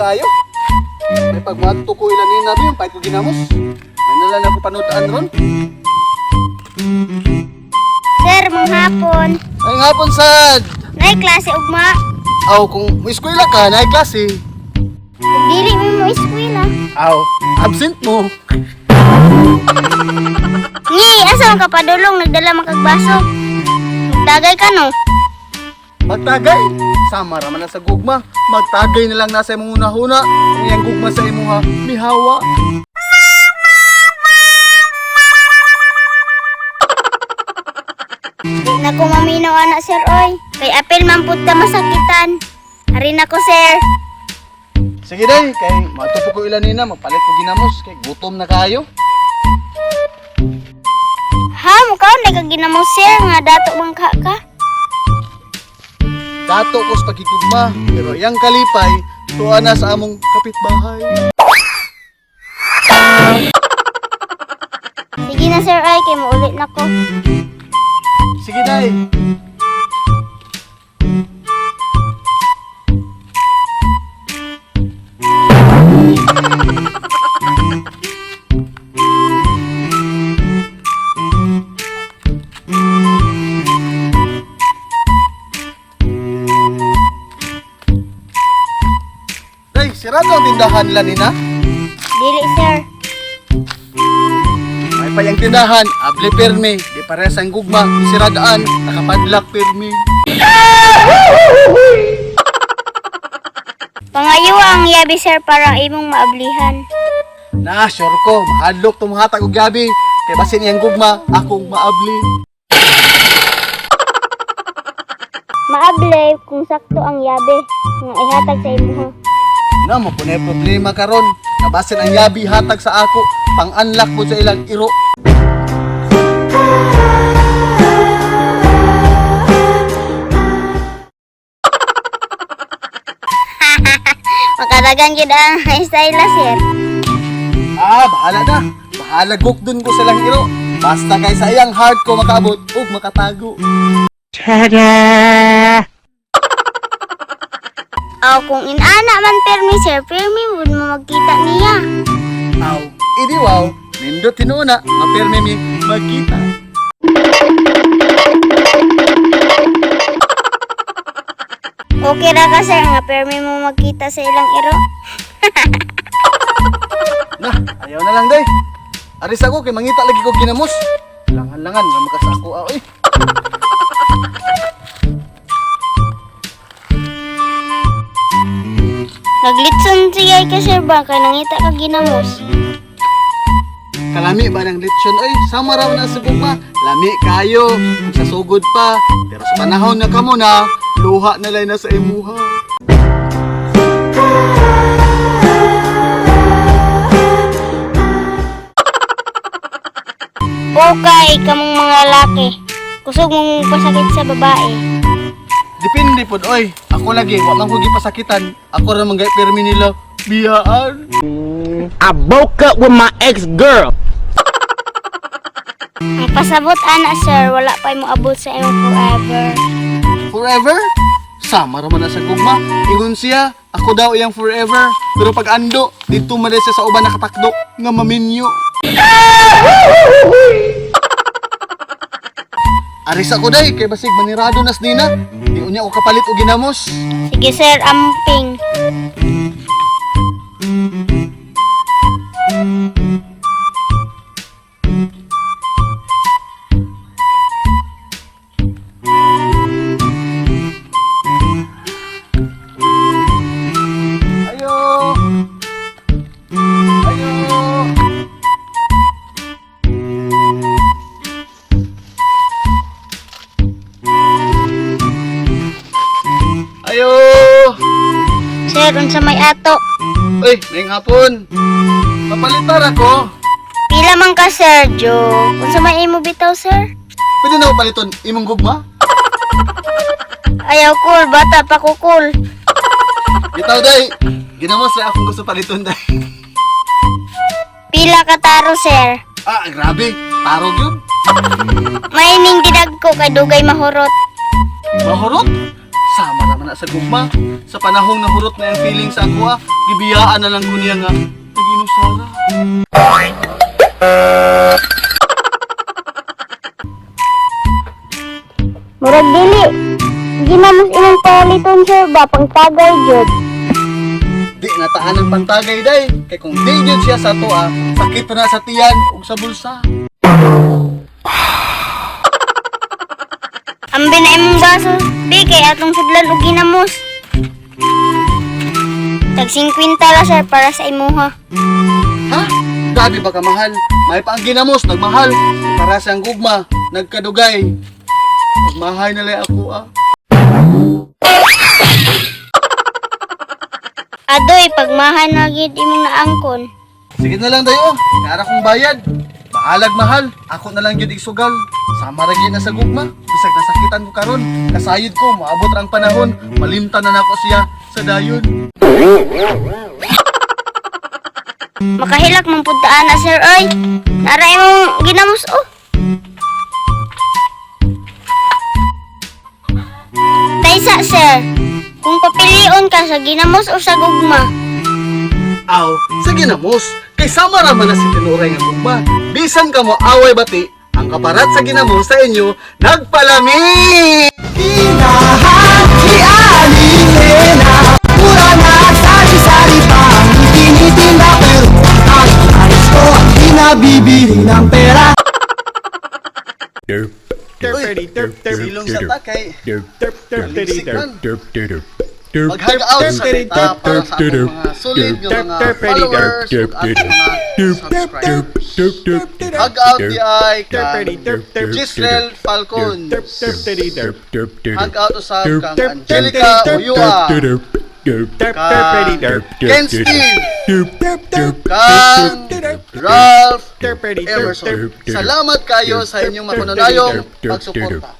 kayo. May pagmadto ko ilan ni nabi, yung pahit ko ginamos. May nalan ako panutaan ron. Sir, manghapon. Ay hapon sad. Nay klase ugma. Aw, kung mo eskwela ka, naay klase. Ug dili mo mo eskwela. Aw, absent mo. Ni, asa man ka padulong nagdala man kag baso. Magtagay ka no. Magtagay. Sama ra man na sa gugma. Magtagay na lang nasa imong hunahuna. Ang iyang gugma sa imuha, mihawa. Di na ko maminaw ana sir oy. Kay apil man pud ka masakitan. Ari na ko sir. Sige day, kay matupo ko ilan nina, mapalit ko ginamos kay gutom na kayo. Ha, mukaon na kag ginamo sir nga dato bangka ka. Dato ko sa pagkikugma, pero iyang kalipay, tuwa na sa among kapitbahay. Sige na sir oy kay muulit na ko. Sige day. Day, sirado ang tindahan nila nina. Dili sir. May payang tindahan, able pirmi, di parehas ang gugma, siradaan, nakapadlak pirmi. Pangayo ang yabi sir para imong maablihan. Na, sure ko, mahadlok tumuhatag og gabi. Kay basin iyang gugma, akong maabli. Maable kung sakto ang yabi nga ihatag sa imuha. Na, mo punay problema karon. Nabasin ang yabi hatag sa ako, pang-unlock po sa ilang iro. Makadagan gyud ang style sir. Ah, bahala na. Bahala gukdon ko sa ilang iro. Basta kay sa iyang heart ko makaabot ug makatago. Aw kung inana man permi sir, permi mud mo magkita niya. Aw, idi wow, nindot tinuuna, mapirmi mi magkita. Okay ra ka sir nga permi mo magkita sa ilang iro. Na, ayaw na lang day. Aris ako kay mangita lagi ko ginamos. Langan-langan ra makasako aw eh. Naglitson siya ka sir ba kay nangita ka ginamos. Kalami ba ng lechon ay sama raw na sa gugma. Lami kayo, kung sa sugod pa. Pero sa panahon na kamo na, luha na lay na sa imuha. Okay kamong mga lalaki. Kusog mong pasakit sa babae. Depende pod oy. Ako lagi wa man ko gipasakitan. Ako ra man gay pirmi nila biyaan. I broke up with my ex girl. Ang pasabot ana sir, wala pa mo abot sa imong forever. Forever? Sama ra man na sa gugma. Ingon siya, ako daw iyang forever. Pero pag ando, dito man siya sa uban nakatakdo nga maminyo. Aris ako day, kay basig manirado nas nina. Di unya ko kapalit og ginamos. Sige sir, amping. Ayo. Ayo. Ayo. Sir, unsa may ato? Uy, ngayong hapon. Papalitar ako. Pila man ka sir, joke. Unsa may imo bitaw sir? Pwede na ako paliton imong gugma? Ayaw cool, bata pa ko cool. Bitaw day. Ginamos ra akong gusto paliton day. Pila ka taro sir. Ah, grabe. Tarog yun. May ning didag ko kay dugay mahurot. Mahurot? Sama naman na sa gugma. Sa panahong nahurot na ang feeling sa ako ah, gibiyaan na lang ko niya nga naginusara. Murag dili. Ginamos imong paliton, sir, ba pangtagay jud. Di na taan ang pantagay, day. Kay kung di gyud siya sa ato ah, sakit na sa tiyan ug sa bulsa. Ambi na imong baso, bi, kay atong sudlan og ginamos. Tag 50 ra, sir, para sa imuha. Ha? Grabe ba ka mahal? May pa ang ginamos, nagmahal. Para sa ang gugma, nagkadugay. Magmahay na lang ako ah. Adoy, pagmahan na gid imong naangkon. Sige na lang dayo, kara kong bayad. Bahalag mahal, ako na lang gyud isugal. Sama ra gyud na sa gugma, bisag nasakitan ko karon, kasayod ko moabot ra ang panahon, malimtan na nako siya sa dayon. Makahilak man pud ta ana, sir, oy. Nara imong ginamos oh. Taysa, sir. Kung papilion ka sa ginamos o sa gugma? Aw, sa ginamos, kay sama ra man na si tinuray nga gugma. Bisan ka mo away bati, ang kaparat sa ginamos sa inyo nagpalami. Tinahan ni Aling Lena. Mura na sari-sari pa ang tinitinda, pero ang ayos ko ang di nabibili ng pera. Uy, silong sa takay. Mag-hug out sa kita para sa atong mga solid nga mga followers ug atong mga subscribers. Hug out di ay kang Gisrel Falcon. Hug out usab kang Angelica Uyua. Kang Ken Steve. Kang Ralph Emerson. Salamat kayo sa inyong makunanayong pagsuporta.